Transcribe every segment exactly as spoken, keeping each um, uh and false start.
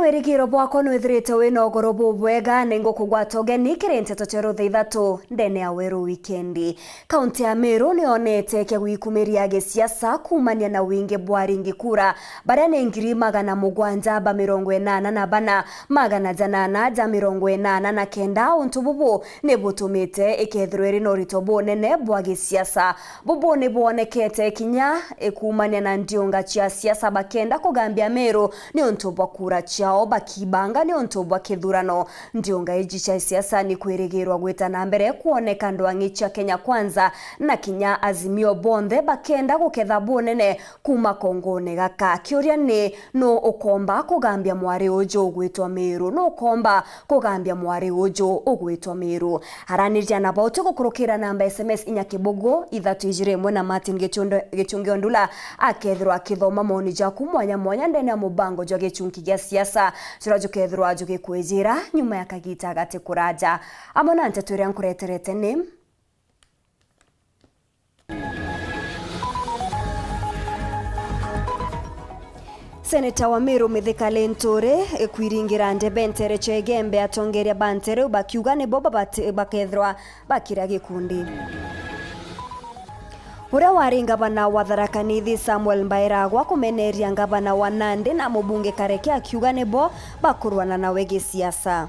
Irigiro bwakwa nwithirite wina ugoro bubwega, ningukugwata ugeni kiri nteto cia rutha ithatu ndene ya Weru Wikendi. Kaunti ya Meru niyonete kia gwikumiria gisiasa kuumania na wingi bwa aringi kura, baria ni ngiri magana mugwanja ba mirongo inana na bana, magana janana ja mirongo inana na kenda. Untu bubu ni butumite ikethirwa iri na urito bunene bwa gisiasa. Bubu ni bwonekete kinya ikuumania na ndiunga cia siasa bakenda kugambia Meru niuntu bwa kura ciao bakibanga niuntu bwa kithurano. Ndiunga iji cia siasa ni kwirigirwa gwita na mbere kwoneka ndwang'i cia Kenya Kwanza na kinya Azimio, bonthe bakenda guketha bunene kuuma kongone gaka. Kiuria ni, nu ukomba kugambia mwari uju ugwitwa Meru? Nu ukomba kugambia mwari uju ugwitwa Meru? Araniria na bauti gukurukira namba S M S inya kibugu ithatu ijiri imwe na Martin Gichunde-, Gichungi Ondula akethirwa akithoma maoni jaku mwanya mwanya ndene ya mubango jwa gichunki gia siasa, juria jukethirwa jugikwijira nyuma ya kagita gati kuraja. Amwe na nteto iria nkureterete ni: Seneta wa Meru Mithika Linturi kwiringira ndebe ntere cia Igembe, atongeria ba ntere iu bakiuga nibo babati-, bakethirwa bakiria gikundi. Uria wari ngavana wa Tharaka Nithi Samuel Mbairagwa kumeneria ngavana wa Nandi na mubunge Kareke akiuga nibo bakurwana nawe gisiasa.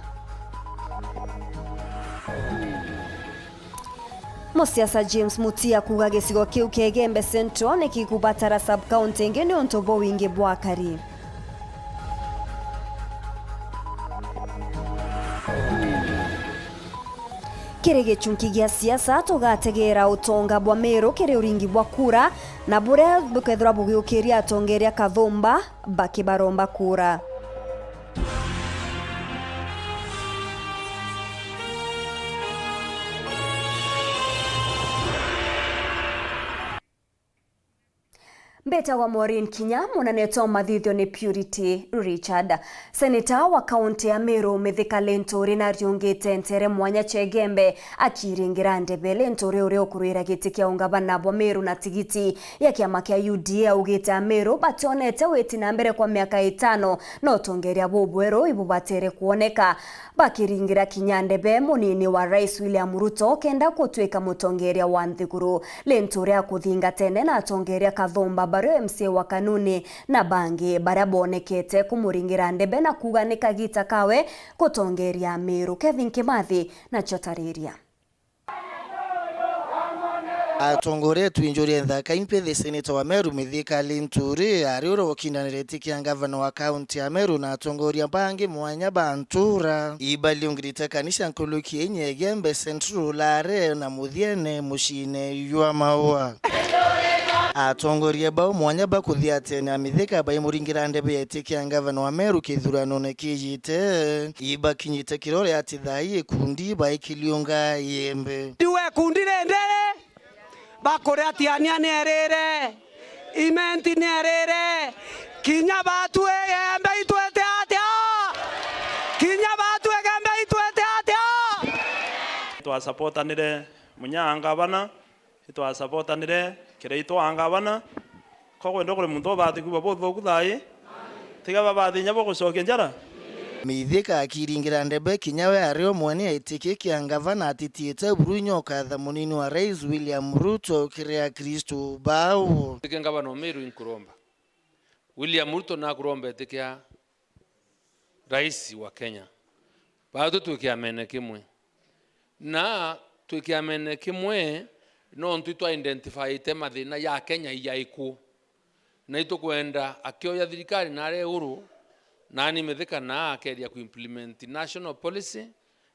Musiasa James Mutia kuuga gicigo kiu kia Igembe Central ni kikubatara sub-county ingi niuntu bwa wingi bwa akari. Kiri gichunki gia siasa, tugategeera utonga bwa Meru kiri uringi bwa kura, na buria bukethirwa bugiukiria atongeria kathumba bakibaromba kura. Mbitagwa Maureen Kinya, munanetwa mathithio ni Purity Richard. Seneta wa kaunti ya Meru Mithika Linturi nariungite ntere mwanya cia Igembe akiringira ndebe. Linturi uria ukurwira giti kia ungavana bwa Meru na tigiti ya kiama kia U D A augite Ameru bationete witi na mbere kwa miaka itano na utongeria bubweru ibubatere kwoneka. Bakiringira kinya ndebe munini wa Rais William Ruto kenda gutwika mutongeria wa nthiguru. Linturi akuthingatene na atongeria kathumba bario M C A wa Kanuni na bangi baria bonekete kumuringira ndebe na kuuga ni kagita kawe gutongeria Meru. Kevin Kimathi nacio tariria. Atongoria twinjuri nthaka impethi, seneta wa Meru Mithika Linturi ari uria ukindanire iti kia ngavana wa kaunti ya Meru na atongoria bangi mwanya ba ntura. Ibaliungirite kanisa nkuluki inya Igembe Central Lare na muthiene muciine jwa Maua. Atongoria bau mwanya bakuthiatene na Mithika baimuringira ndebe ya iti kia ngavana wa Meru kithuranone kijite. Ibakinyite kirore ati thaa ii ikundi baikiliunga Igembe. Ndiwe ikundi rindiri, bakuria tiania ni erire, Imenti ni erire, kinya batu Igembe itwite atia? Kinya batu Igembe itwite atia? Twasapotanire munya ngavana, itwasapotanire kiraitwa ngavana. Ko kwenda kuri muntu ubathi kuuga buthuku thaa ii? Tiga babathi inya bugucokia njara. Mithika akiringira ndebe kinya we ari o mwene aitikia kia ngavana atitiite buru inya ukatha munini wa Rais William Ruto kiri Akristu bau. Itikia ngavana o Meru inkuromba. William Ruto nakuromba itikia Rais wa Kenya. Bau tutwi kiamene kimwe. Na twi kiamene kimwe, nontu itwa identifyite mathina ya Kenya ijaiku. Na itukwenda akioya thirikari na aria iguru, nani Mithika na akeria ku implement national policy,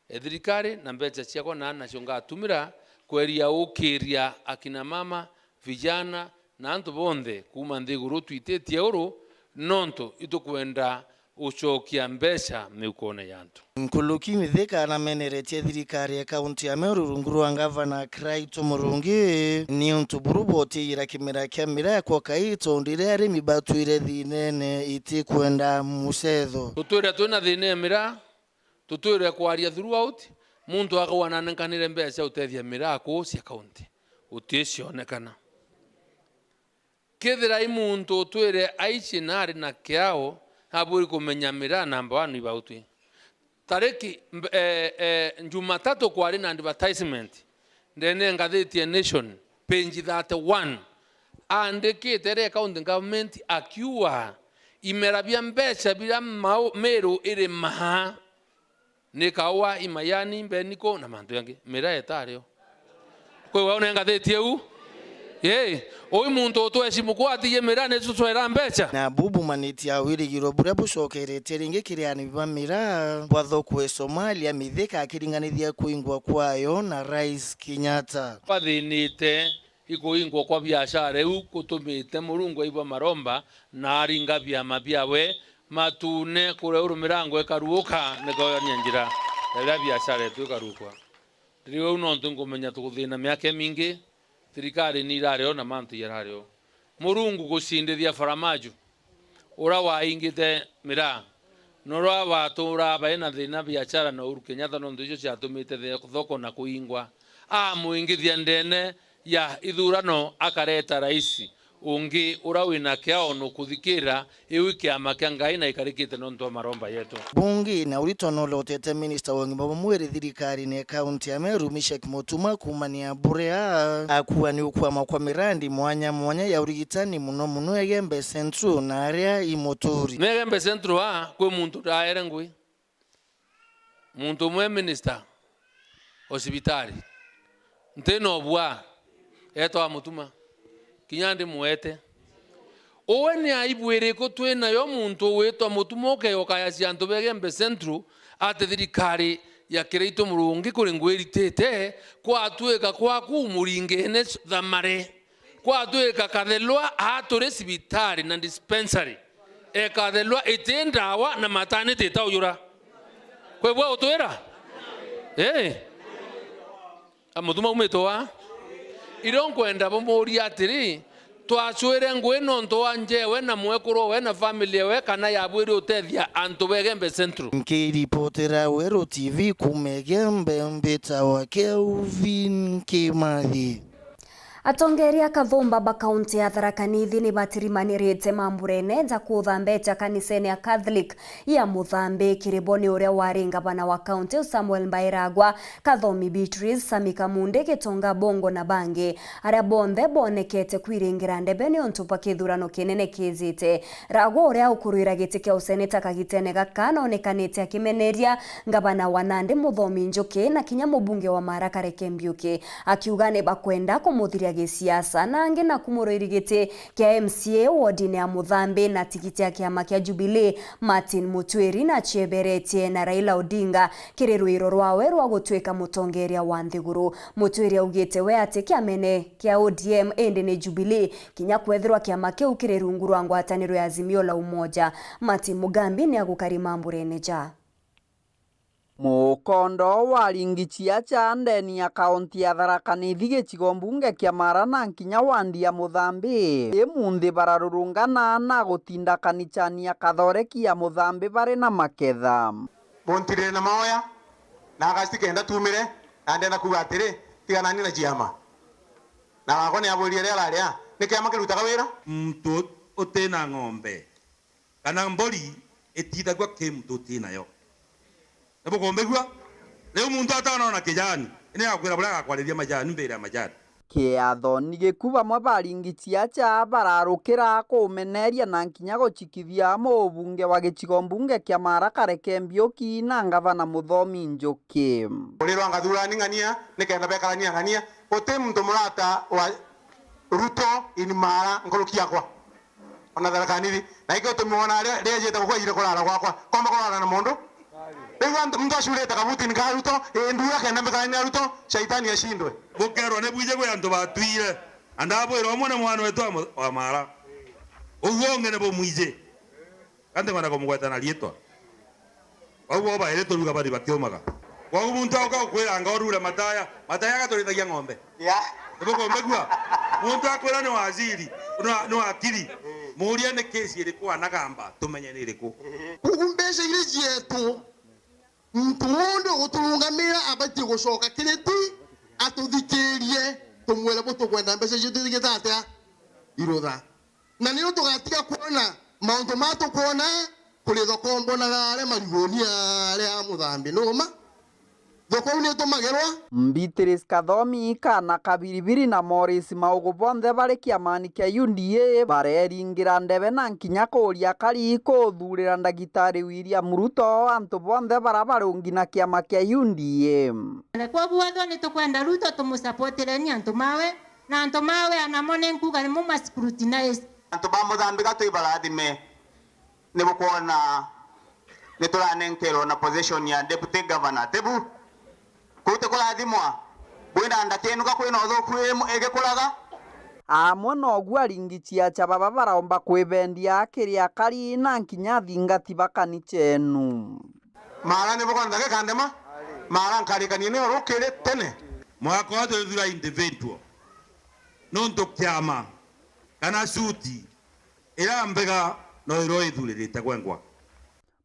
e thirikari na mbeca ciakwa na nacio ngatumira kweria ukiria akina mama, vijana, na antu bonthe kuuma nthiguru twititie uru, nontu itukwenda ucokia mbeca miukone ya antu. Nkuluki Mithika anameneretie thirikari ya kaunti ya Meru rungu rwa ngavana Kiraitu Murungi niuntu buru botiira kimera kia miraa kwa kaito ndire arimi batwire thiinene itikwenda mucetho. Tutwire twina thiina ya miraa, tutwire kwaria throughout, muntu akauga nanenkanire mbeca cia utethia miraa kuu cia kaunti, uticionekana. Kethira i muntu utwire aici na ari na kiao, Nabwiri kumenya miraa number one ibautwi. Tariki mb-, eh, eh, Jumatatu kwari na advertisement ndene ngathiti ya Nation, page thirty-one. Aandikite ere county government akiuga imera bia mbeca biria mau-, Meru iri maha ni kaua, imayani, mbeniko na mantu jangi. Miraa etario. Kwigua unengathiti iu? Ii, ui muntu utweci mukwatigie miraa ni tutwera mbeca? Na bu bumanitie wirigiro buria bucokeretie ringi kiri aarimi ba miraa bwa thoko e Somalia, mithika akiringanithia kuingwa kwayo na Rais Kenyatta. Bathinite ikuingwa kwa biashara iu kutumite Murungu aigua maromba na aringa biama biawe matune kuria uru mirango ikaruuka nikoyania njira ya riria biashara yetu ikarukwa. Riu nontu nkumenya tukuthina miaka imingi, thirikari ni irario na mantu irario. Murungu gucindithia Faramaju, uria waingite miraa, na uria waturaa bai na thina biashara na Uhuru Kenyatta, nontu icio ciatumite thi-, thoko na kuingwa, amwingithia ndene ya ithurano, akareta rais ungi uria wina kiao nukuthikira iu kiama kia Ngai na ikarikite nontu wa maromba yetu. Bungi na urito nulotete minista wa ugima bwa mwiri thirikarine ya kaunti ya Meru, Mishek Mutuma, kumania buria akuuga ni ukwama kwa mirandi mwanya mwanya ya urigitani, muno muno Egembe Central na aria i Muturi. Ni Egembe Central a, kwi muntu ndaere ngui. Muntu umwe minister o cibitari, ntina ubua, etwa Mutuma, kinya ndimwete. Uwe ni aibu iriku twinayo muntu witwa Mutuma ukeyokayacia antu ba Egembe Central ati thirikari ya Kiraitu Murungi kuri ngwiritite, kwatwika kwaku umuringene thamare. Kwatwika Kathelwa aturi cibitari na dispensary, e Kathelwa iti ndawa na maternity itaujura. Kwibwa utwira? Ii. A Mutuma umite wa? Irio nkwenda bumuuria atiri, twacwire ngui nontu wa njewe na mwekuru we na family ewe kana yabwiri utethia antu ba Egembe Central? Nkiripotera Weru T V kuuma Egembe, mbitawa Kelvin Kimathi. Atongeria kathumba ba kaunti ya Tharaka Nithi ni batirimanirite mamburene ja kutha mbeca kanisene ya Catholic ya Muthambi. Kiri bo ni uria wari ngavana wa kaunti Samuel Mbairagwa, Kathomi Beatrice, Sami Kamunde, Gitonga Bongo na bangi, aria bonthe bonekete kwiringira ndebe niuntu bwa kithurano kinene kiijite. Ragwa uria ukurwira giti kia useneta kagitene gaka nonekanite akimeneria ngavana wa Nandi Muthomi Njuki na kinya mubunge wa Mara Kareke Mbiuki. Akiuga ni bakwenda kumuthiria gisiasa, na angi na kumurwiri giti kia M C A wodine ya Muthambi na tigiti ya kiama kia Jubilee, Martin Mutwiri, na cieberetie na Raila Odinga kiri rwiro rwawe rwa gutwika mutongeria wa nthiguru. Mutwiri augite we ati kiamene kia O D M indi ni Jubilee, kinya kwethirwa kiama kiu kiri rungu rwa ngwataniro ya Azimio la Umoja. Martin Mugambi ni agukari mamburene ja. Mukondo wa ringi ciacha ndeni ya kaunti ya Tharaka Nithi gicigo mbunge kia Mara na nkinya wandi ya Muthambi, imunthi bararurungana na gutinda kanichani ya Kathoreki ya Muthambi bari na maketha. Muntirire na maoya, na agaciti kenda tumire, na ndenda kuuga atiri, tiganani na ciama. Na wakwa ni abwirire riria araria, ni kiama kirutaga wira? Muntu utina ng'ombe kana mbori itithagua ki muntu uti nayo. Nibukumbigua? Riu muntu atanona kijani, ni akwira buria agakwariria majani mbere ya majani. Kiathoni giku bamwe baringi ciacha bararukira kumeneria na nkinya gucikithia mubunge wa gicigo mbunge kia Mara Kareke Mbiuki na ngavana Muthomi Njuki. Urirwa ngathurani ng'ania, nikenda bekarania ng'ania, guti muntu murata wa Ruto in Mara nkuruki yakwa. Ona Tharaka Nithi. Na ikio tumwona ria-, riejete gukwa ire kurara gwakwa. Komba kurara na mundu. Riu antu, muntu acurite kabuti ni ka Ruto, ii ndura kenda mbikarania Ruto, shaitani ashindwe. Bukerwa ni bwije gwi antu batwire. Na ndabwira umwe ni mwana wetu wa mu-, wa Mara. Uguo ungi ni bumwije. Kandi ngwenda kumugweta na riitwa. Bau bo bairi turuga bari bakiumaga. Kwou muntu auka gukwira anga urure mataya, mataya agaturithagia ng'ombe. Yeah. Nibukumbigua? Muntu akwira ni waziri, ni wa-, ni wakiri. Muuria ni kesi iriku anagamba, tumenye ni iriku. Koguo mbeca iria cietu, muntu wonthe uguturungamira abatie gucoka kiri ti, atuthikirie, tumwire bu tukwenda mbeca cietu ithigite atia? Irutha. Na nirio tugatiga kwona mauntu ma tukwona Kuri thoko mbonaga aria mariguni aria a Muthambi numa. Thoko iu nitumagirwa. Beatrice Kathomi, Kana Kabiribiri na Morris Maugu bonthe bari kiamani kia U D A bareringira ndebe na nkinya kuuria kari kuthurira ndagitari William Ruto antu bonthe bara barungi na kiama kia U D A. Na kwoguo atho nitukwenda Ruto tumusapotireni antu mawe, na antu mawe anamo ni nkuga nimo mascrutinize. Antu ba Muthambi ga twi barathime. Ni bukwona ni turanenkerwa na position ya deputy governor. Tibu? Kuu ti kurathimwa? Bwina ndaki enu ga kwina uthuku im-, igikuraga? Amwe noguo aringi ciaca baba baraomba kwibendia kiri akari na nkinya athingati ba kanicha enu. Mara ni bukwona ndaki kandema? Mara nkarikanie ni urukiri tene. Mwaka wa twithura individual. Nuntu kiama kana suti iria mbega no irwo ithuririte gwengwa.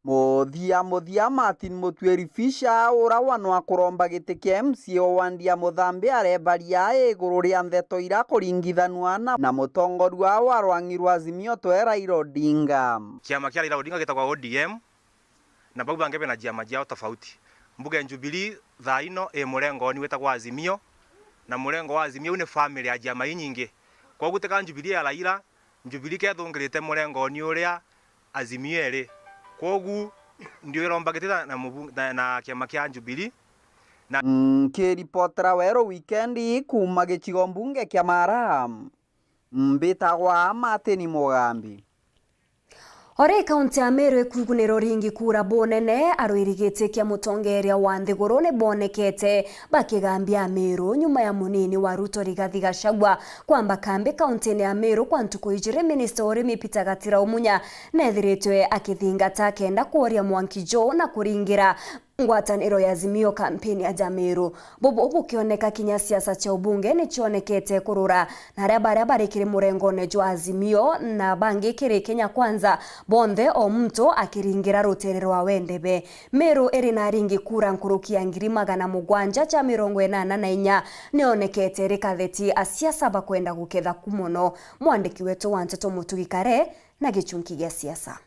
Muthia muthia, Martin Mutuiri Fisher, ura wanwa kuromba giti kia M C A o wandi ya Muthambi, arebaria iguru ria ndeto ira kuringithanua na, na mutongoria wa rwang'i rwa Azimio twe Raila Odinga. Kiama kia Raila Odinga gitagwa O D M, na bau bangi bena ciama ciao tofauti. Mbuge Jubilee thaa ino i murengoni witagwa Azimio, na murengo wa Azimio u ni family ya ciama inyingi. Kwoguo tika Jubilee ya Raila, Jubilee kethungirite murengoni uria Azimio iri. Kwoguo ndiwiromba giti na, na, mubu-, na, na kiama kia Jubilee. Na nkiripotera Weru Wikendi kuuma gicigo mbunge kia Mara, mbitagwa Martin Mugambi. Ori kaunti ya Meru ikugunirwo ringi kura bunene, arwiri giti kia mutongeria wa nthiguru ni bonekete bakigambia Ameru nyuma ya munini wa Ruto Rigathi Gachagua kwamba kambi kauntini ya Meru kwa ntuku ijiri. Minista wa urimi Peter Gatira Umunya nethiritwe akithingata akenda kworia mwanki jo na kuringira ngwataniro ya Azimio kampeni ya Jameru. Bubu bukioneka kinya siasa cia ubunge ni cionekete kurura, na aria baria bari kiri murengone jwa Azimio na bangi kiri Kenya Kwanza, bonthe o muntu akiringira rutere rwawe ndebe. Meru iri na aringi kura nkuruki ya ngiri magana mugwanja ja mirongo inana na inya nionekete iri katheti a siasa bakwenda guketha ku mono. Mwandiki wetu wa nteto Mutugi Kare na gichunki gia siasa.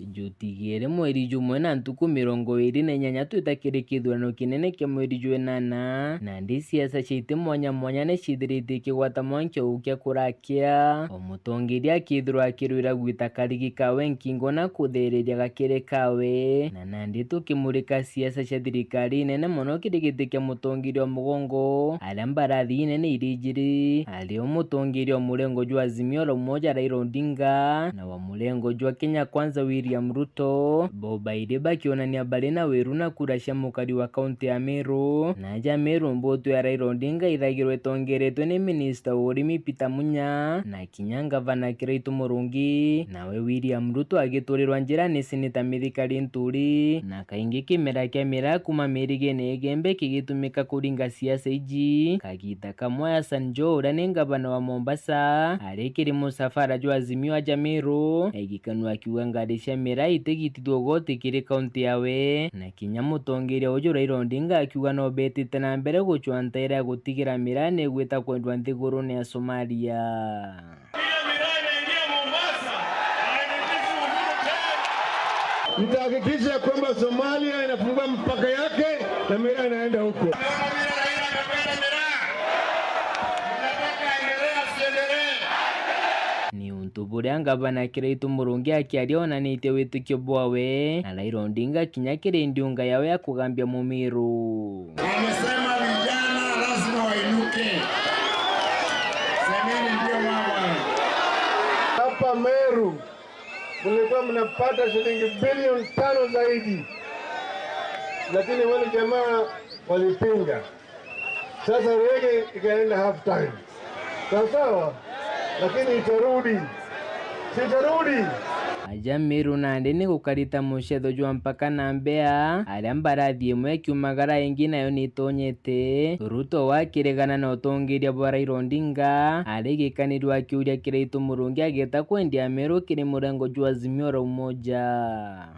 Jutigere mweri jumwe na ntuku mirongo iiri na inyanya twita kiri kithurano kinene kia mweri jwa inana, nandi siasa cia iti mwanya mwanya ni cithiritie ikigwata mwanki o ukia kurakira, o mutongeria akithirwa akirwira gwita karigi kawe nkingo na kuthereria gakiri kawe, na nandi tukimurika siasa cia thirikari nene mono kiri giti kia mutongeria o mugongo, aria mbarathi inene iri ijiri, ari o mutongeria o murengo jwa Azimio la Umoja Raila Odinga, na wa murengo jwa Kenya Kwanza William Ruto, bo bairi bakionania bari na wiru na kura cia mukari wa kaunti ya Meru. Na aja Meru, mbutu ya Raila Odinga ithagirwe itongeretwe ni minista wa urimi Peter Munya, na kinya ngavana Kiraitu Murungi, nawe William Ruto agiturirwa njira ni seneta Mithika Linturi, na kaingi kimera kia miraa kuma mirigene igembe kigitumika kuringa siasa iji. Kagita kamwe Hassan Joho, uria ni ngavana wa Mombasa, ari kiri musafara jwa Azimio aja Meru, aigikanua akiuga ngari cia miraa itigitithua ugoti kiri kaunti yawe, na kinya mutongeria uju Raila Odinga akiuga no betite na mbere gucwa ntaira ya gutigira miraa ni igwita kwendwa nthigurune ya Somalia. Ile miraa inaingia Mombasa, hairudishwi Uhuru tena. Nitahakikisha kwamba Somalia inafungua mpaka yake na miraa inaenda huko. Kama vile Raila amependa miraa, tunataka aendelee, asiendelee? Ni untu buria ngavana Kiraitu Murungi akiaria onanitie witikio bwawe, na Raila Odinga kinya kiri ndiunga yawe ya kugambia Mumiru. Wamesema vijana lazima wainuke. Semeni ndio mama. Hapa Meru mlikuwa mnapata shilingi bilioni tano zaidi, lakini wale jamaa walipinga. Sasa rege ikaenda half time. Sawa sawa? Lakini itarudi. Si itarudi? Aja Meru nandi ni gukarita mucetho jwa mpaka na mbea, aria mbarathi imwe ikiumagara ingi nayo ni itonyete. Ruto wakiregana na utongeria bwa Raila Odinga, arigikanirwa akiuria Kiraitu Murungi ageta kwendia Meru kiri murengo jwa Azimio la Umoja.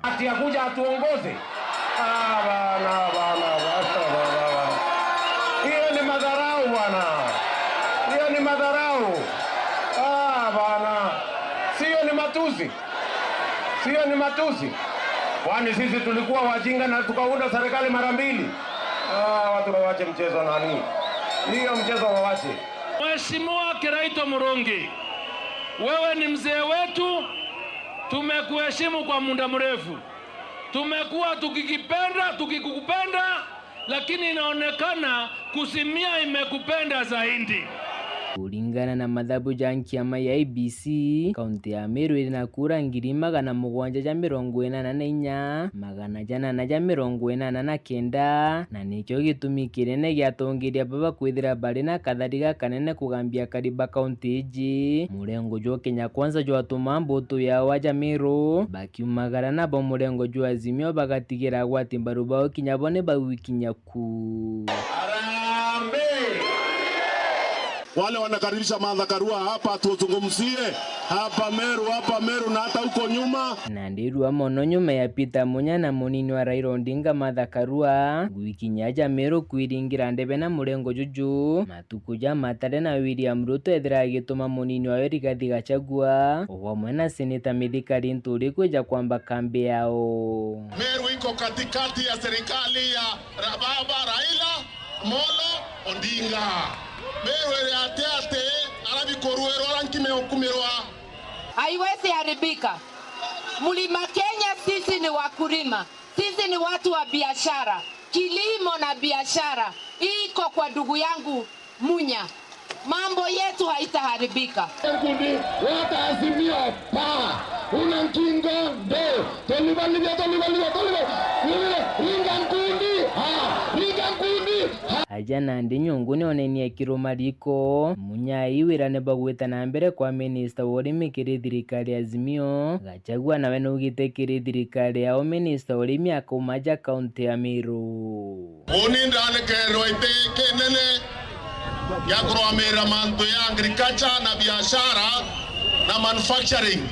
Ati akuja atuongoze? Ah, bana, bana, bana, bana, bana. Hiyo ni madharau bwana. Hiyo ni madharau. Ah, bana. Sio ni matusi. Sio Ni matusi. Kwani sisi tulikuwa wajinga na tukaunda serikali mara mbili? Ah, watu wawache mchezo nani? Hiyo mchezo wawache. Mheshimiwa Kiraitu Murungi, wewe ni mzee wetu, tumekuheshimu kwa muda mrefu. Tumekuwa tukikipenda, tukikupenda, lakini inaonekana Kusimia imekupenda zaidi. Kuringana na mathabu ja nkiama ya I E B C, kaunti ya Meru iri na kura ngiri magana mugwanja ja mirongo inana na inya, magana janana ja mirongo inana na kenda, na nikio gitumi kinene gia atongeria baba kwithira bari na kathari gakanene kugambia akari ba kaunti iji. Murengo jwa Kenya Kwanza jwatuma mbutu yao aja Meru bakiumagara, nabo murengo jwa Azimio bagatigira agwati mbaru bao kinya bo ni bagwikinya ku. Harambee! Wale wanakaribisha Martha Karua hapa, tuzungumzie hapa Meru, hapa Meru na hata huko nyuma. Na ndirua mono nyuma ya Peter Munya na munini wa Raila Odinga, Martha Karua, gwikinya aja Meru kwiringira ndebe na murengo juju, matuku ja matare na William Ruto ethira agituma munini wawe Rigathi Gachagua, o amwe na seneta Mithika Linturi kwija kwamba kambi yao. Meru iko katikati ya serikali ya Ra-, Baba Raila Amolo Odinga. Meru iri ati ati, arabi kuruirwa, ara nkime ukumirwa. Haiwezi haribika. Mlima Kenya, sisi ni wakulima. Sisi ni watu wa biashara. Kilimo na biashara iko kwa ndugu yangu Munya. Mambo yetu haitaharibika. Nkundi, wata Azimio, pa, una nkingo, ndo, tolibalibia, tolibalibia, tolibalibia, ringa nkundi, ha, ringa nkundi, ha. Aja nandi nyungu ni onenie kiruma riko, Munya aiwira ni bagwita na mbere kwa minista wa urimi kiri thirikari ya Azimio, Gachagua nawe naugite kiri thirikari yao minista wa urimi akauma aja kaunti ya Meru. Uni ndanekererwa iti kinene gia kurugamira mantu ya agriculture na biashara na manufacturing.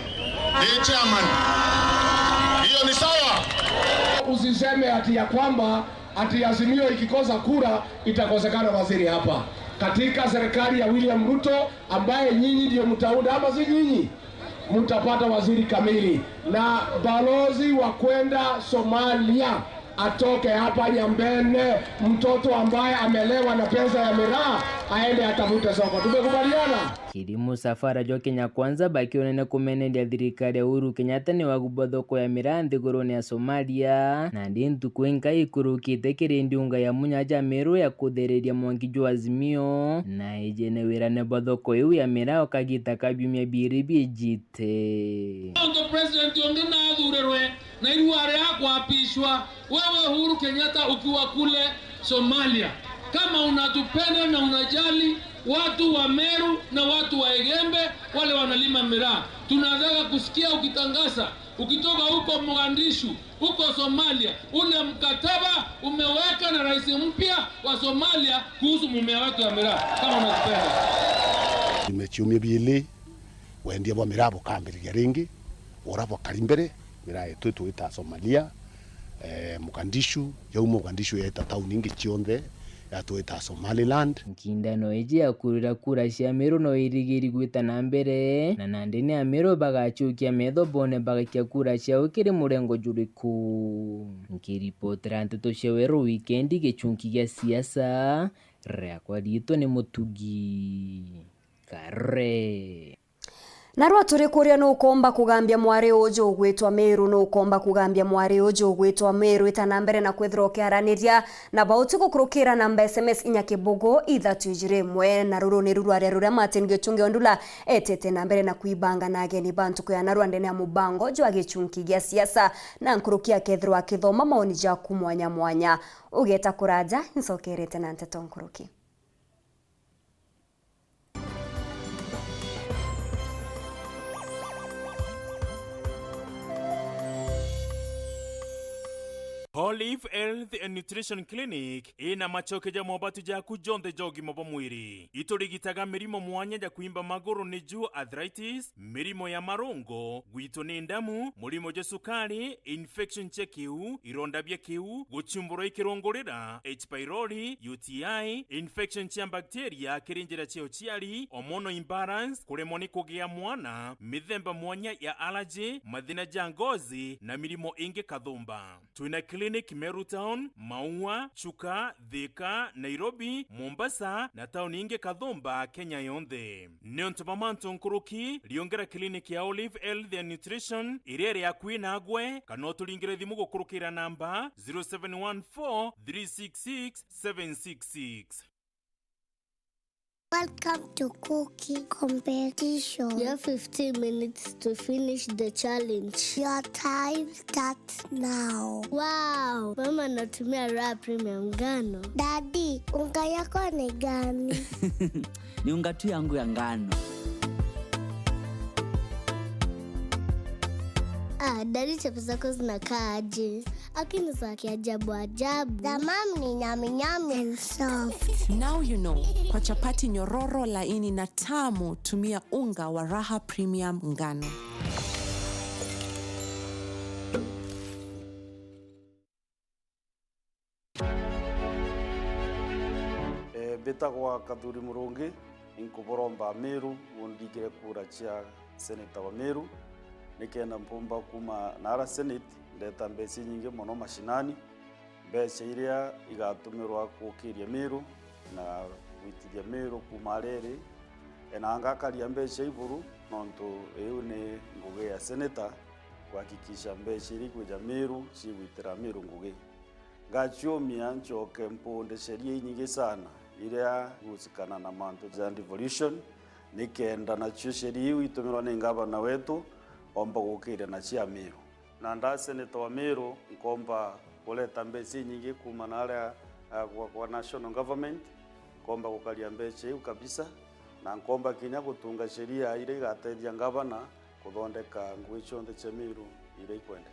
Ni chairman. Hiyo ni sawa? Usiseme ati ya kwamba ati Azimio ikikosa kura itakosekana waziri hapa. Katika serikali ya William Ruto ambaye nyinyi ndio mtaunda, ama si nyinyi? Mtapata waziri kamili. Na balozi wa kwenda Somalia atoke hapa Nyambene. Mtoto ambaye amelewa na pesa ya miraa aende atafute soko. Tumekubaliana? Kiri musafara jwa Kenya Kwanza bakionene kumeneria thirikari ya Uhuru Kenyatta ni waguba thoko ya miraa nthigurune ya Somalia, na ndi ntuku inka ikurukite kiri ndiunga ya Munya ja Meru ya kuthereria mwanki jwa Azimio, na ijene wirane bwa thoko iu ya miraa o kagita ka biumia biiri biiji. Te. Nontu president ungi naathurirwe na irua ria kwapishwa, wewe Uhuru Kenyatta ukiwa kule Somalia, kama unatupenda na unajali watu wa Meru na watu wa Igembe wale wanalima miraa, tunataka kusikia ukitangaza ukitoka huko Mogadishu, huko Somalia, ule mkataba umeweka na rais mpya wa Somalia kuhusu mumea wetu ya miraa, kama unatupenda. Ni ciumia biili, wendia bwa miraa bukambiriria ringi, ura bwakari mbere, miraa yetu itwita Somalia, eh, Mogadishu, yauma Mogadishu yeta tauni ingi cionthe, yatwita Somaliland. Nkindano iji ya kurira kura cia Meru no irigiri gwita na mbere, na nandi ni Ameru bagacukia metho bone bagakia kura ciao kiri murengo juriku. Nkiripotera nteto cia Weru Wikendi gicunki gia siasa, riakwa riitwa ni Mutugi Kare. Narua turi kuria nukomba kugambia mwari uju ugwitwa Meru, nukomba kugambia mwari uju ugwitwa Meru, ita na mbere na kwithirwa ukiaraniria na bauti gukurukira namba S M S inya kibugu ithatu ijiri imwe. Na ruru niru rwaria ruria Martin Gichungi Ondula etete na mbere na kwibanga na ageni ba ntuku ya narua ndene ya mubango jwa gichunki gia siasa, na nkuruki akethirwa akithoma maoni jaku mwanya mwanya. Ugeta kuraja, ncokerete na nteto nkuruki. Olive Health and Nutrition Clinic ina macoke ja mobatu jaku jonthe ja ugima bwa mwiri. Iturigitaga mirimo mwanya ja kwimba maguru, niju arthritis, mirimo ya marungo, gwitwo ni ndamu, murimo jwa sukari, infection cia kiu, ironda bia kiu, guchumburwa i kirungurira, H pylori, U T I, infection cia bacteria kiri njira cia uciari, hormonal imbalance, kuremwa ni kugia mwana, mithemba mwanya ya allergy, mathina ja ngozi, na mirimo ingi kathumba. Twina clinic Meru Town, Maua, Chuka, Thika, Nairobi, Mombasa, na tauni ingi kathumba Kenya yonthe. Niuntu bwa mantu nkuruki, riongera clinic ya Olive Health and Nutrition iria iri akui nagwe, kana uturingire thimu gukurukira namba zero seven one four three six six seven six six. Welcome to cooking competition. You have fifteen minutes to finish the challenge. Your time starts now. Wow! Mama anatumia Raha Premium ngano. Daddy, unga yako ni gani? Ni unga tu yangu ya ngano. Ah, Daddy, chapo zako zinakaa aje? Lakini za kiajabu ajabu. The mom ni nyami nyami and soft. Now you know. Kwa chapati nyororo, laini na tamu, tumia unga wa Raha Premium ngano. Eh, mbitagwa Kathuri Murungi, inkuburomba Meru, undingire kura cia seneta wa Meru, nikenda mpumba kuma nara Senate, ndeta mbeca inyingi mono mashinani, mbeca iria igatumirwa gukiria Meru na gwitithia Meru kuma aria iri, na ngakaria mbeca iburu, nontu iu ni ngugi ya seneta, kuhakikisha mbeca iria ikwija Meru cigwitira Meru ngugi. Ngaciumia ncoke mpunde sheria inyingi sana iria igusikana na mantu ja devolution, nikenda nacio sheria iu itumirwa ni ngavana wetu omba gukiria na cia Meru. Na nda seneta wa Meru, nkomba kureta mbeca inyingi kuma na aria, ah, kwa, kwa national government, nkomba gukaria mbeca iu kabisa, na nkomba kinya gutunga sheria iria igatethia ngavana kuthondeka ngugi cionthe cia Meru iria ikwendeka.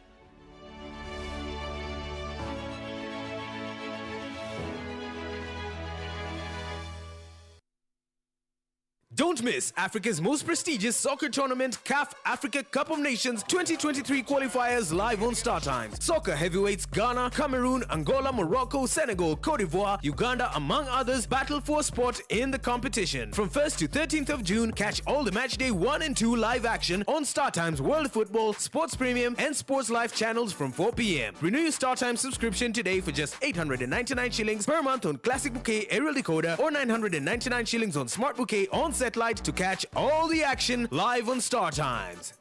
Don't miss Africa's most prestigious soccer tournament, CAF Africa Cup of Nations twenty twenty-three qualifiers, live on Star Times. Soccer heavyweights Ghana, Cameroon, Angola, Morocco, Senegal, Cote d'Ivoire, Uganda, among others, battle for a spot in the competition. From first to thirteenth of June, catch all the match day one and two live action on Star Times World Football, Sports Premium, and Sports Life channels from four p m. Renew your Star Times subscription today for just eight hundred and ninety-nine shillings per month on Classic Bouquet aerial decoder or nine hundred and ninety-nine shillings on Smart Bouquet on satellite to catch all the action live on Star Times.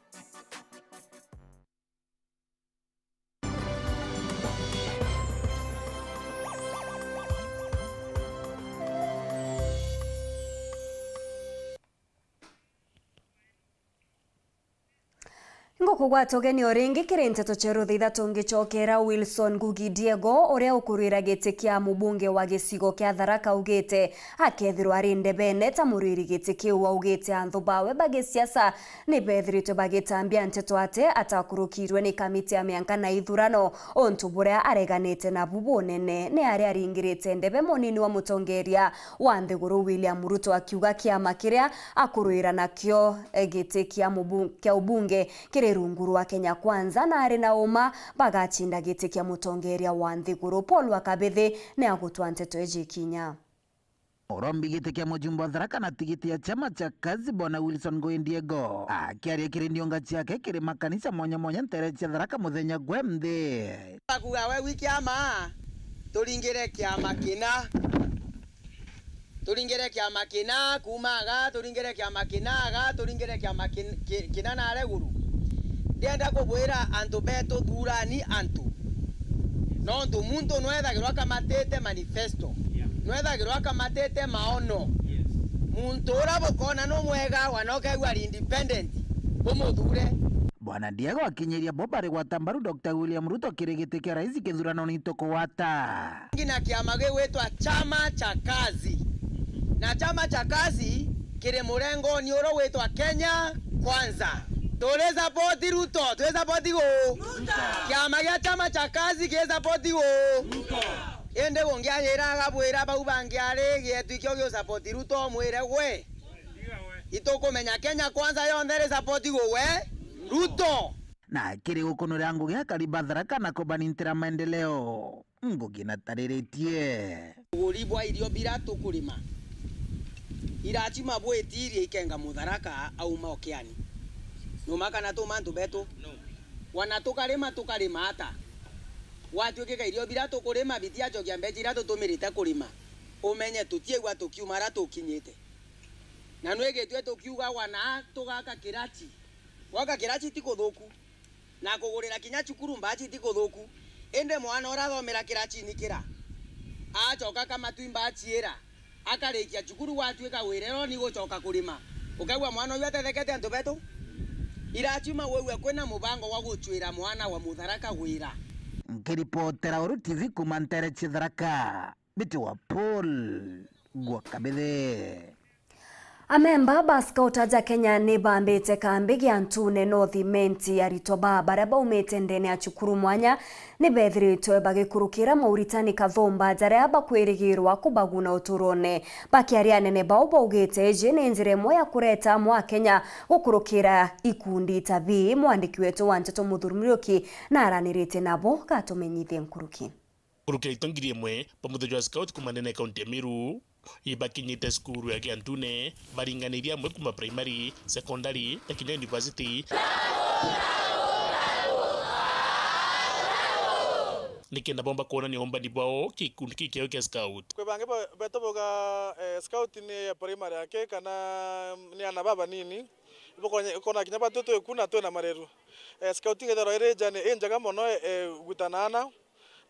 Ngukugwata ugeni o ringi kiri nteto cia rutha ithatu ngicokera Wilson Ngugi Diego, uria ukurwira giti kia mubunge wa gicigo kia Tharaka, augite akethirwa ari ndebene ta murwiri giti kiu. Augite anthu bawe ba gisiasa ni bethiritwe bagitambia nteto ati atakurukirwe ni kamiti ya mianka na ithurano, untu buria areganite nabu bunene ni aria aringirite ndebe munini wa mutongeria wa nthiguru William Ruto, akiuga kiama kiria akurwira nakio, eh, giti kia mubu-, kia ubunge kiri rungu rwa Kenya Kwanza, na ari na uma bagacinda giti kia mutongeria wa nthiguru. Paul wa Kabithi ni agutwa nteto iji ikinya. Urombi giti kia mujumbe wa Tharaka na tigiti ya chama cha Kazi, Bwana Wilson Ngui Diego, akiaria kiri ndionga ciake kiri makanisa mwanya mwanya ntere cia Tharaka muthenya gwe nthi. Akuga we wi kiama, turingire kiama kina. Turingire kiama kina kuuma aga, turingire kiama kina aga, turingire kiama kin-, ki-, kina na aria iguru. Ndienda kubwira antu betu, thurani antu. Nontu muntu nwethagirwa akamatite manifesto. Yeah. Nwethagirwa akamatite maono. Yes. Muntu uria bukona nu mwega, wana ukegua ari independent, bumuthure. Bwana Diego akinyiria bo bari gwata mbaru Doctor William Ruto kiri giti kia rais kithuranoni tukugwata. Ngina kiama gigwitwa Chama cha Kazi. Na Chama cha Kazi kiri murengoni uria ugwitwa Kenya Kwanza. Turi support Ruto, turi support gu? Ruto. Kiama gia chama cha kazi ki support gu? Ruto. Indi gungianyira agabwira bau bangi ari gietu ikio gi support Ruto, mwire gwe. Itukumenya Kenya Kwanza yonthe ri support gu we? Ruto. Na kiri gukunura ngugi akari ba Tharaka na kubanintira maendeleo. Ngugi natariritie. Uguri bwa irio bira tukurima irachima bwitirie ikenga Mutharaka auma okiani. Numa kana tuma antu betu? Wana tukarima, tukarima ata? Gwatuikika irio bira tukurima bitiachokia mbecha iria tutumirite kurima, umenye tutiaigua tukiuma ara tukinyite. Na nwigitue tukiuga wana tugaka kirachi. Gwaka kirachi ti kuthuku. Na kugurira kinya cukuru mbachi ti kuthuku. Indi mwana uria athomera kirachini kira, acoka akamatwi mbachi ira, akarikia cukuru, gwatuika wira iro ni gucoka kurima. Ukaigua mwana uyu atethekete antu betu? Irachiuma wigue kwina mubango wa gucwira mwana wa Mutharaka wira. Nkiripotera Uru T V kuma ntere cia Tharaka, Mbiti wa Paul gwa Kabithe. Amemba ba Scout aja Kenya ni bambite kambi gia Ntune North Imenti. Aritwa ba baria baumite ndene ya cukuru mwanya ni bethiritwe bagikurukira mauritani kathumba jaria bakwirigirwa kubaguna uturone. Bakiaria anene bao baugite iji ni njira imwe ya kureta amwe Akenya gukurukira ikundi ta bii. Mwandiki wetu wa nteto Muthuri Muriuki na aranirite nabo gatumenyithie nkuruki. Kurukira ito ngiri imwe ba muthuri jwa scout kuma ndene ya kaunti ya Meru, ibakinyite cukuru ya Kiantune, baringaniria amwe kuma primary, secondary na kinya university. Nikenda bomba kwonania umbani bwao ki gikundi kiu kiao kia scout. Kwi bangi ba-, betu bauga, eh, scout ni ya primary yake kana ni ana babanini. Ibukonya-, ukona kinya batu twi ku na twina mareru. Eh, scouting ithirwa iri njani, i njega mono, eh, gwita na ana.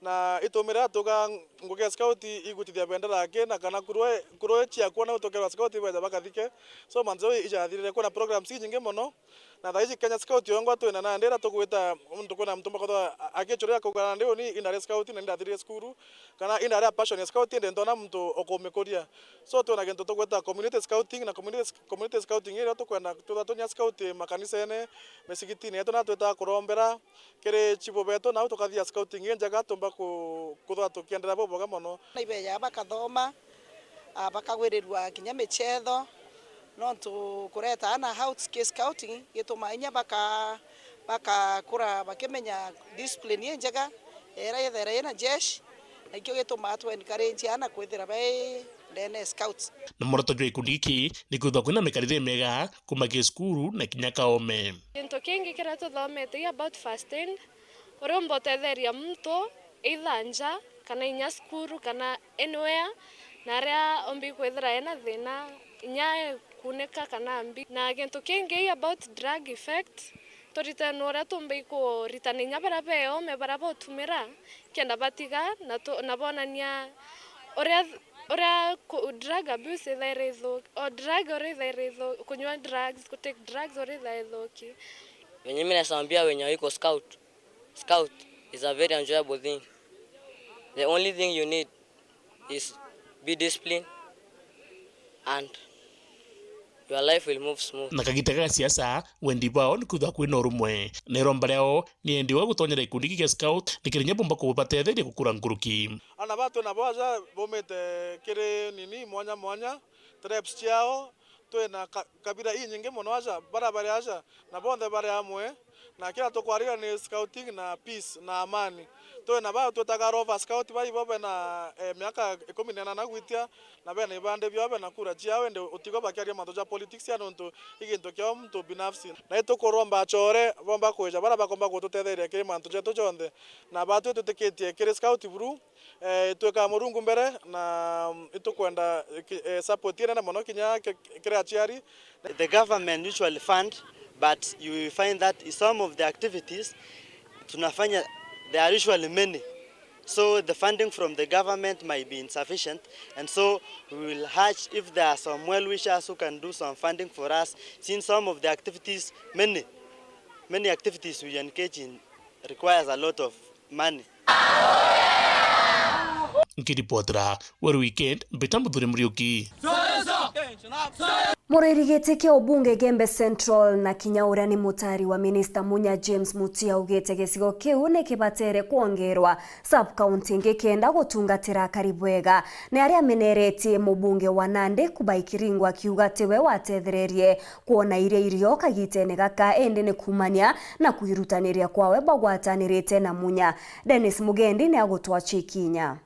Na itumira tuga ngugi ya scout igutithia bendera yake, na kana kurwe, kurwe ciakua na gutokerwa scout ibeja bakathike. So manze ijathirire, kwina programs inyingi mono. Na thaa iji Kenya Scout yongwa twina nandi ira tugwita muntu kwina muntu mbakothwa a-, akichuria kuga nandi uni indari scout na indathirire cukuru, kana indari a passion ya scout indi ntona muntu ukumikuria. So twina gintu tugwita community scouting, na community, community scouting iria tukwenda twithwa tunya scout makanisene, misigitini yetu na twitaga kurombera, kiri chibu betu, nau tukathia scouting injega, tumba ku-, kuthwa tukiendelea bubwega mono. Na ibeja bakathoma, ah, bakagwirirua kinya michetho, nontu kureta ana out ki scouting gitumaa inya baka-, bakakura bakimenya discipline injega, era yethera ina jeshi, na ikio gitumaa tu encourage ana kwithira bai ndene scouts. Na muoroto jwa gikundi giki ni kwithwa kwina mikarire miega, kuma ki cukuru na kinya kaome. Gintu kingi kiria tuthomete i about first aid, uria umba utetheria muntu either nja kana inya cukuru kana anywhere, na aria umbi kwithira ena thina inya kunika kana mbi. Na gintu kingi i about drug effect, turitanwe uria tumbi kuritana inya baria be ome baria bautumira, kenda batiga na tu-, na bonania uria, uria ku-, drug abuse ithaira ithuki, o drug uria ithaira ithuki, kunywa drugs, ku take drugs uria ithaira ithuki. Venye mimi naweza ambia wenye wiko scout, scout is a very enjoyable thing. The only thing you need is be disciplined and your life will move smooth. Na kagita ga siasa, wendi bwao ni kwithwa kwina urumwe. Na iromba riao ni endi wa gutonyera gikundi giki gia scout, nikiri nya bomba kubatetheria gukura nkuruki. Ana batu nabo aja baumite kiri nini mwanya mwanya, tribes ciao, twina ka-, kabira inyingi mono aja, bara bari aja, na bonthe bari amwe, na kira tukwarira ni scouting na peace na amani. Twina bao twitaga Rover Scout, baibo bena, eh, miaka ikumi na inana gwitia, na bena ibande biao, bena kura ciao, indi utigo bakiaria mantu ja politics ya nontu i gintu kiao muntu binafsi. Na itukuromba achore bomba kwija, bara bakomba gututetheria kiri mantu jetu jonthe, na batwi twitikitie kiri scout buru, eh, itwika Murungu mbere, na, mm, itukwenda, eh, ki-, eh, support inene mono kinya ki-, kiri aciari. The government usually fund, but you will find that some of the activities tunafanya, there are usually many. So the funding from the government might be insufficient, and so we will urge if there are some well wishers who can do some funding for us, since some of the activities, many, many activities we engage in requires a lot of money. Nkiripotera Weru Weekend, mbita Muthuri Muriuki. Muriri giti kia ubunge Gembe Central na kinya uria ni mutari wa minista Munya James Mutia augite gicigo kiu ni kibatere kwongerwa sub-county ingi kenda gutungatira akari bwega. Ni aria ameneretie mubunge wa Nandi Kubai Kiringo akiuga tiwe watethererie kwona iria irio kagitene gaka, indi ni kumania na kwirutaniria kwawe bagwatanirite na Munya. Dennis Mugendi ni agutwachia ikinya.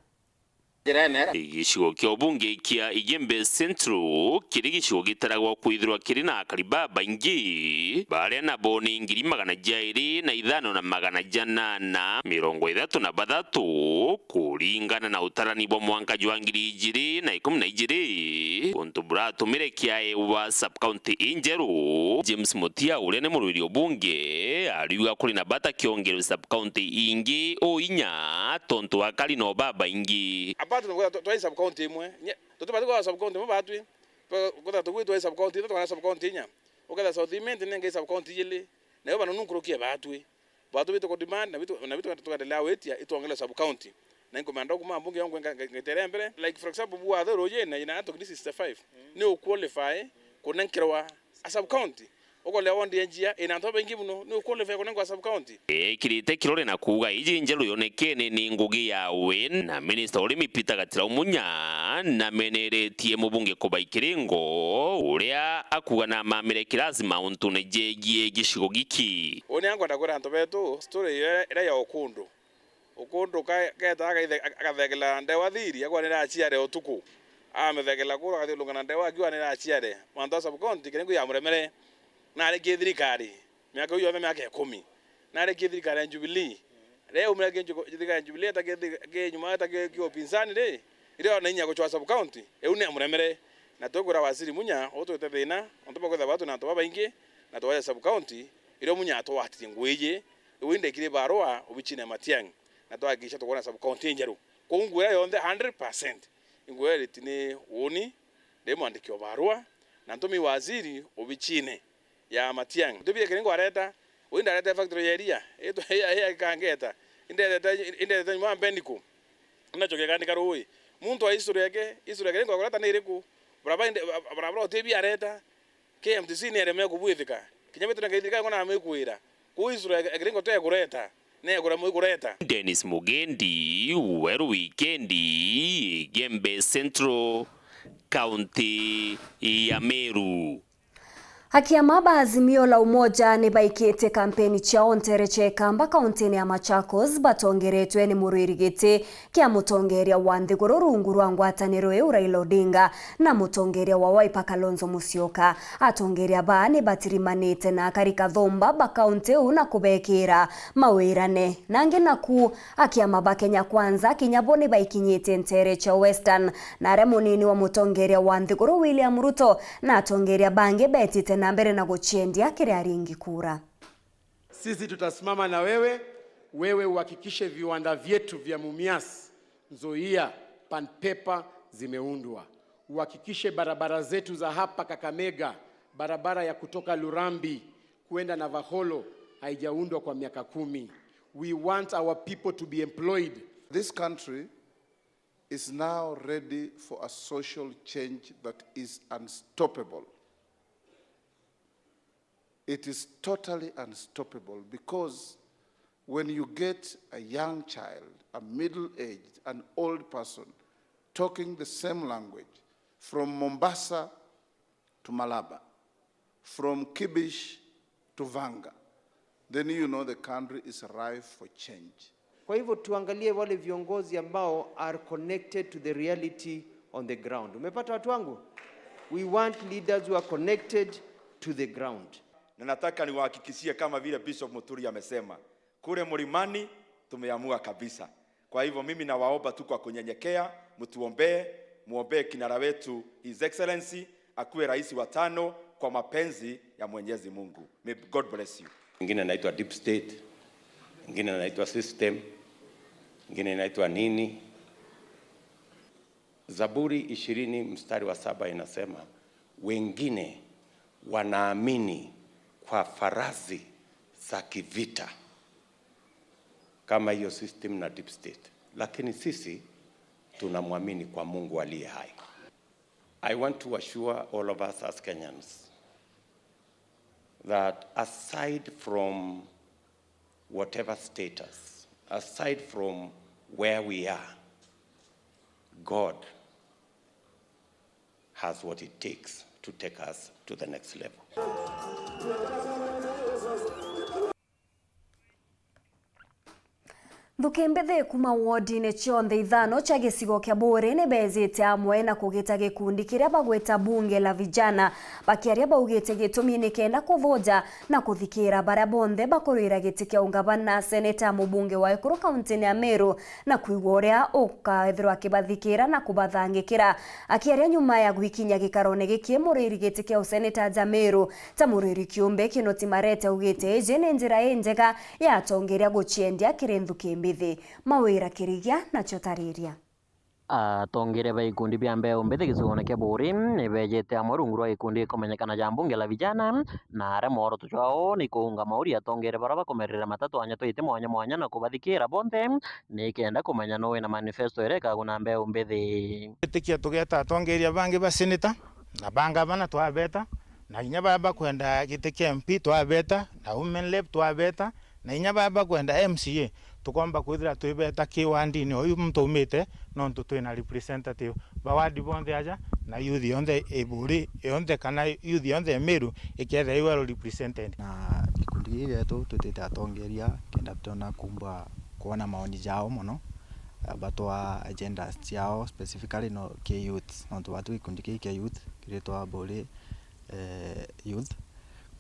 Gicigo kia ubunge kia Igembe Central kiri gicigo gitaragwa kwithirwa kiri na akari babaingi, baria nabo ni ngiri magana jairi na ithano na magana janana mirongo ithatu na bathatu, kuringana na utarani bwa mwanka jwa ngiri ijiri na ikumi na ijiri, untu buratumire kiaewa sub-county injeru. James Mutia, uria ni murwiri ubunge, ariuga kuri na bata kiongerwe sub-county ingi o inya, tontu akari no babaingi. Apart from kwithirwa twa-, twai sub-county imwe, nye-, tutibati kwithirwa sub-county imwe batwi, kwithirwa tugwi twai sub-county ithatu kana sub-county inya, ukethira South Imenti ni ngai sub-county ijiri, nayo banunu nkuruki ya batwi. Batwi bitu ku demand, na bitu, na bitu tukaendelea gwitia, itwongere sub-county. Na inkumenda kuma mbunge yongwe nga-, nga-, ngetere mbere. Like, for example, bwa Athoro ujene, ina antu ngiri sixty-five, ni uqualify kunenkerwa a sub-county. Ukolea wondi ya njia, ina antu babaingi muno, ni uqualify kunenkerwa sub-county. Ekirite kirore na kuuga iji njeru yonekene ni ngugi yawe, na minista urimi Peter Gatirau Munya nameneretie mubunge Kubai Kiringo, uria akuuga namamire kirasi mauntune jegie gicigo giki. Uni ankwenda kwira antu betu story iria, iria ya ukundu. Ukundu ka-, keta akaithe-, akathekela ndewa thiri, akwa niraciare utuku. Amithekela kuru, akathiuruka na ndewa akiuga niraciare. Mantu a sub-county, Kiringo yamuremere. Narikie thirikari miaka iu yonthe, miaka ikumi. Narikie thirikari ya Jubilee. Riria yaumire ki njuku-, thirikari ya Jubilee, eta ki thi-, ki nyuma, eta ki, ki upinzani ri, iria ona inya gucwa sub-county, iu ni amuremere. Na tukwira waziri Munya, utwite thina, ontu bwa kwithirwa batu na antu babaingi, na twaja sub-county, iria Munya atwatirie ngugi iji, iu indekire barua obichini ya Matiang'i, na twahakikisha tukwona sub-county injeru. Kwou ngugi iria yonthe hundred percent, ingugi iria iriti ni uuni, ndi mwandiki o barua, na ntumi waziri obichini ya Matiang'i. Ntubi ya Kiringo areta, ui ndareta factory ya iria, itwa ya, ya ikangeta. Indetete, indetete nyuma Mbeniku. Nacho kigandika rui. Muntu wa history yake, history ya Kiringo akureta ni iriku? Barabara inde-, barabara utibi areta. K M T C ni eremere kubwithika. Kinya bitu na kaithirikari ngona na mikwira. Kuu history ya Kiringo tekureta, ni ekuremwa ikureta. Dennis Mugendi, Weru Wikendi, Igembe Central, County ya Meru. Akiama ba Azimio la Umoja ni baikite kampeni ciao ntere cia Ikamba, kauntini ya Machakos, batongeretwe ni murwiri giti kia mutongeria wa nthiguru rungu rwa ngwataniro iu Raila Odinga na mutongeria wa Wiper Kalonzo Musyoka. Atongeria baa ni batirimanite na akari kathumba ba kaunti iu na kubekira mawirane. Nangi naku akiama ba Kenya Kwanza, kinya bo ni baikinyite ntere cia Western, na aria munini wa mutongeria wa nthiguru William Ruto na atongeria bangi betite na mbere na guciendia kiri aringi kura. Sisi tutasimama na wewe, wewe uhakikishe viwanda vyetu vya Mumias, Nzoia, Pan Paper zimeundwa. Uhakikishe barabara zetu za hapa Kakamega, barabara ya kutoka Lurambi kwenda Navaholo haijaundwa kwa miaka kumi. We want our people to be employed. This country is now ready for a social change that is unstoppable. It is totally unstoppable because when you get a young child, a middle-aged, an old person talking the same language from Mombasa to Malaba, from Kibish to Vanga, then you know the country is ripe for change. Kwa hivyo tuangalie wale viongozi ambao are connected to the reality on the ground. Umepata watu wangu? We want leaders who are connected to the ground. Na nataka niwahakikishie kama vile Bishop Muturi amesema, kule mlimani tumeamua kabisa. Kwa hivyo mimi nawaomba tu kwa kunyenyekea, mtuombee, muombee kinara wetu His Excellency, akuwe rais wa tano kwa mapenzi ya Mwenyezi Mungu. May God bless you. Ingine inaitwa deep state, ingine inaitwa system, ingine inaitwa nini. Zaburi ishirini mstari wa saba inasema, wengine wanaamini kwa farasi za kivita, kama hiyo system na deep state, lakini sisi tunamwamini kwa Mungu aliye hai. I want to assure all of us as Kenyans that aside from whatever status, aside from where we are, God has what it takes to take us to the next level. Nthuki mbithi kuuma wodine cionthe ithano cia gicigo kia Buuri ni beejite amwe na kugita gikundi kiria bagwita Bunge la Vijana. Bakiaria baugite gitumi ni kenda kuthuja na kuthikiira baria bonthe bakurwira giti kia ungavana, seneta, mubunge wa ekuru kauntine ya Meru na kwigua uria ukaethirwa akibathikiira na kubathangikira. Akiaria nyuma ya gwikinyia gikarone giki, murwiri giti kia useneta ja Meru ta murwiri kiumbe Kinoti Marete augite iji ni njira injega ya atongeria guciendia kiri nthuki mbithi. Mawira Kirigia nacio tariria. Atongeria ba ikundi bia mbeu mbithi gicigone kia Buuri ni beejite amwe rungu rwa gikundi gikumenyekana ja Bunge la Vijana, na aria mworoto jwao ni kuunga mauri atongeria baria bakumerera matatu anya twaite mwanya mwanya na kubathikiira bonthe ni kenda kumenya nuu wina manifesto iria ikaguna mbeu mbithi. Gwitikia tugeeta atongeria bangi ba seneta na ba ngavana twabeta, na inya baa bakwenda giti kia M P twabeta, na women rep twabeta, na inya baa bakwenda M C A, tukomba kwithira twibeta ki wandini uyu muntu aumite, nontu twina representative ba ward bonthe aja, na youth yonthe i Buuri yonthe, kana youth yonthe i Meru ikethira i well represented. Na gikundi giki gietu twitite atongeria kenda twona kumba kwona maoni jao mono, eh, batwa agendas ciao specifically no ki youth, nontu batu gikundi kii kia youth kiritwa Buuri, eh, youth.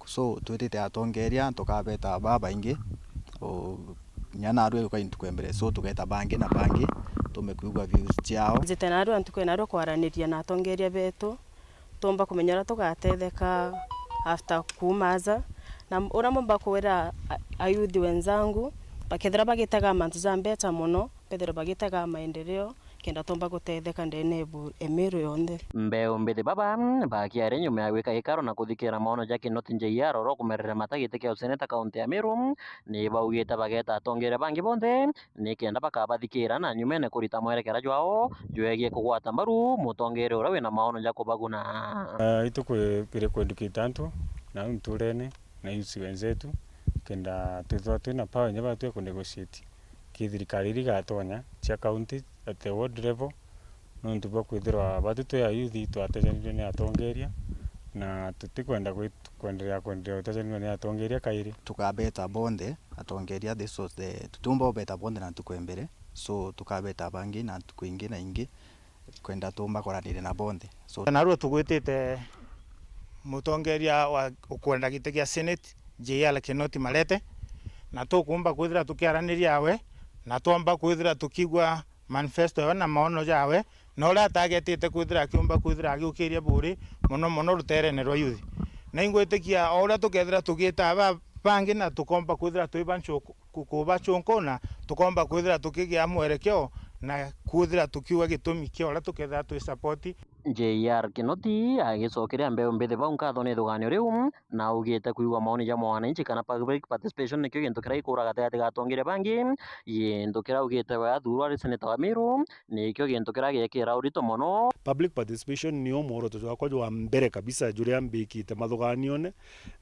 So, twitite atongeria, tukabeta babaingi, o, inya narua yuka ntuku ya mbere. So, tugeta bangi na bangi, tumbe kwigua views ciao. Njite narua ntuku ya narua kwaraniria na atongeria betu, tumba kumenya uria tugatetheka after kuuma aja. Na uria mbumba kwira a, ayuthi wenzangu, bakethira bagitega mantu ja mbeca mono, bethirwe bagitega maendeleo, kenda tumba gutetheka ndene ya Meru yonthe. Mbeu mbithi baba bakiaria nyuma ya gwika gikaro na kuthikira maono ja Kinoti J R oro kumerera mata giti kia useneta kaunti ya Meru, ni baugite bageta atongeria bangi bonthe ni kenda bakabathikira na nyumene kurita mwerekera jwao jwegie kugwata mbaru mutongeria uria wina maono ja kubaguna. Ah, itu kwi, kiri kwendukite antu na au nturene na yusi wenzetu, kenda twithwa twina power inya batwi ku negotiate ki thirikari iria igatonya cia county at the ward level, nontu bwa kwithirwa batwi twi ayuthi twatejanirue ni atongeria, na tutikwenda kwi-, kwenderea, kwenderea gutejanirua ni atongeria kairi. Tukabeta bonthe atongeria, this was the, tutiumba ubeta bonthe na ntuku ya mbere, so tukabeta bangi na ntuku ingi na ingi, kwenda tumba kwaraniria na bonthe. So, narua tugwitite mutongeria wa ukwenda giti gia Senate, J R Kinoti Marete, na tukumba kwithira tukiaraniria awe, na twomba kwithira tukigua manifesto yawe na maono jawe, na uria atagetite kwithira akiumba kwithira agiukiria Buuri, mono mono ruterene rwa youth. Na ingwitikia o uria tukethira tugita aba bangi na tukomba kwithira twi ba nchuku-, ku-, kubachunkuna, tukomba kwithira tukigia mwerekeo na kwithira tukiuga gitumi kia uria tukethira twi support. J R Kinoti agicokeria mbeu mbithi bau nkatho ni ithuganio riu, na augite kwigua maoni ja mwananchi kana public participation nikio gintu kiria gikuraga gatigati ga atongeria bangi, gintu kiria augite we athurwa ari seneta wa Meru, nikio gintu kiria giekira urito mono. Public participation nio mworoto jwakwa jwa mbere kabisa juria mbikite mathuganione,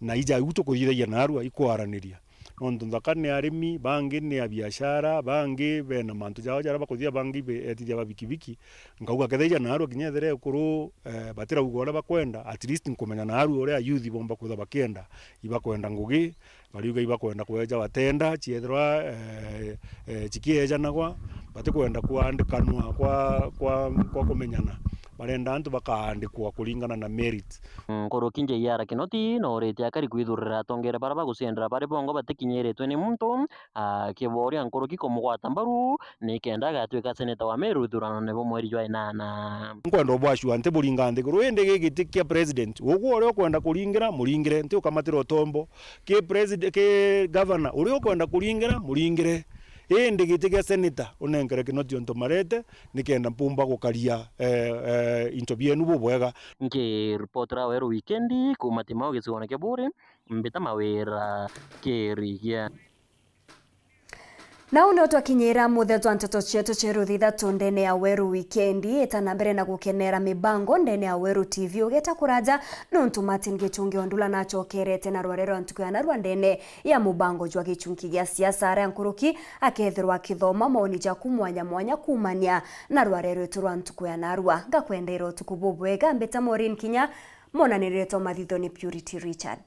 na ija u tukuthithagia narua ikwaraniria. Nontu nthaka ni arimi, bangi ni abiashara, bangi bena mantu jao jaria bakuthithia, bangi be-, etithia ba bikibiki. Nkauga kethira ija narua kinya ethire ekuru, eh, batirauga uria bakwenda, at least nkumenya narua uria ayuthi bomba kwithirwa bakienda. Ibakwenda ngugi, bariuga ibakwenda kweja batenda, ciethirwa, eh, eh, cikiejanagwa, batikwenda kwandikanwa kwa, kwa, kwa kumenyana. Barenda antu bakaandikwa kuringana na merit. Nkuruki J R Kinoti nooritie akari kwithurira atongeria baria baguciendera bari bongo batikinyiritwe ni muntu, akiboria nkuruki kumugwata mbaru nikenda agatwika seneta wa Meru ithuranone bwa mweri jwa inana. Nkwenda ubwacua nti buringa nthiguru, indi gi giti kia president, ugwe uria ukwenda kuringira, muringire, nti ukamatira utombo. Ki president, ki governor, uria ukwenda kuringira, muringire. Indi giti kia senator unenkere Kinoti untu Marete, nikenda mpumba gukaria, eh, eh, into bienu bubwega. Nkiripotera Weru Wikendi kuuma Timau gicigone kia Buuri, Mbita Mawira Kirigia. Nau nio twakinyira muthia jwa nteto cietu cia ruthitha tu ndene ya Weru Wikendi. Eta na mbere na gukenera mibango ndene ya Weru T V ugeta kuraja, nontu Martin Gichungi Ondula nachokerete na rware rwa ntuku ya narua ndene ya mubango jwa gichungi gia siasa, aria nkuruki akethirwa akithoma maoni jaku mwanya mwanya kumania na rware rwetu rwa ntuku ya narua. Ngakwendera utuku bubwega, mbita Maureen Kinya, monaniritwe mathitho ni Purity Richard.